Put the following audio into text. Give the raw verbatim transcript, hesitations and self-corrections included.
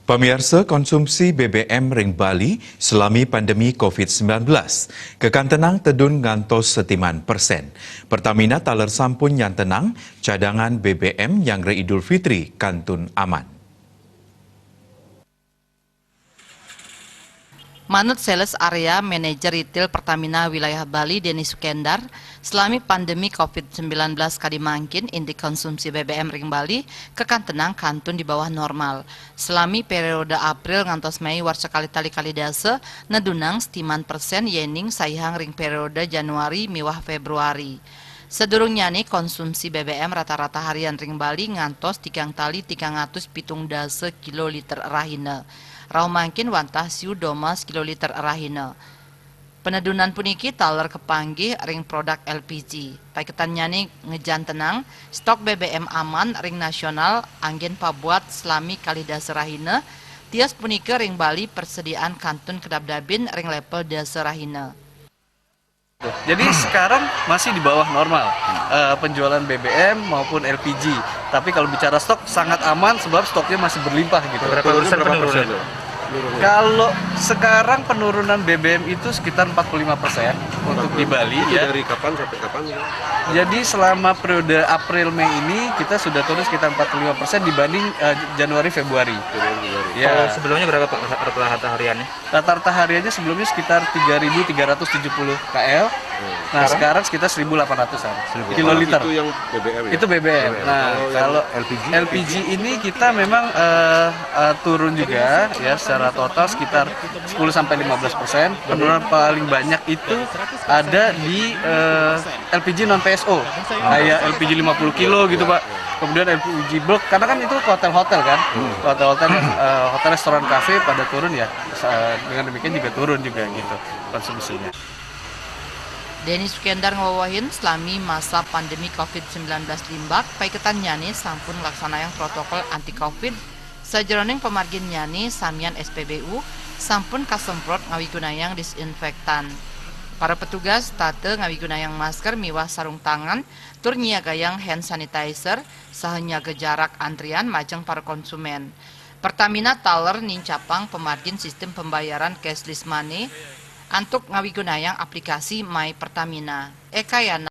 Pamiarsa, konsumsi B B M ring Bali salami pandemi covid sembilan belas kakantenang tedun ngantos setiman persen. Pertamina taler sampun nyantenang cadangan B B M nyanggra Idul Fitri kantun aman. Manut Sales Area Manager Retail Pertamina Wilayah Bali, Denny Sukendar, salami pandemi covid sembilan belas kadi mangkin, indik konsumsi B B M ring Bali kakantenang kantun di bawah normal. Salami periode April ngantos Mei warsa kalih tali kalih dasa, nedunang setiman persen yening saihang ring periode Januari miwah Februari. Sadurungnyane, konsumsi B B M rata-rata harian ring Bali ngantos tigang tali tigang atus pitung dasa kiloliter rahina. Rauh mangkin wantah siu domas kiloliter rahina. Penedunan puniki taler kapanggih ring produk L P G. Paiketannyane ngajantenang stok B B M aman ring nasional anggen pabuat salami kalih dasa rahina, tios punika ring Bali persediaan kantun kadabdabin ring level dasa rahina. Jadi sekarang masih di bawah normal. Eh, penjualan B B M maupun L P G. Tapi kalau bicara stok sangat aman sebab stoknya masih berlimpah gitu. Berapa persen penurunan? Kalau sekarang penurunan B B M itu sekitar empat puluh lima persen untuk di Bali, ya. Dari kapan sampai kapan? Jadi selama periode April Mei ini kita sudah turun sekitar empat puluh lima persen dibanding, eh, Januari Februari. Januari Februari. Ya. Kalau sebelumnya berapa, Pak, rata-rata hariannya? Rata-rata hariannya sebelumnya sekitar tiga ribu tiga ratus tujuh puluh K L. Nah, sekarang sekitar seribu delapan ratusan kiloliter. Itu yang B B M, ya? Itu B B M. Nah, kalau L P G? L P G ini kita memang, eh, eh, turun juga, ya, secara total sekitar sepuluh sampai lima belas persen. Penurunan paling banyak itu ada di, eh, L P G non P S O, kayak L P G lima puluh kilo gitu, Pak. Kemudian L P G bulk, karena kan itu ke hotel-hotel kan, ke hotel-hotel, eh, hotel, restoran, kafe pada turun, ya. Sa- dengan demikian juga turun juga gitu konsumsinya. Denny Sukendar ngwewehin, salami masa pandemi covid sembilan belas limbak, paiketannyane sampun nglaksanayang protokol anti covid, sajeroning pamarginnyane samian S P B U sampun kasemprot ngawigunayang disinfektan. Para petugas tata ngawigunayang masker miwah sarung tangan tur nyiagayang hand sanitizer saha nyaga jarak antrian majeng para konsumen. Pertamina taler nincapang pamargin sistem pembayaran cashless money antuk ngawigunayang aplikasi My Pertamina. Ekayana.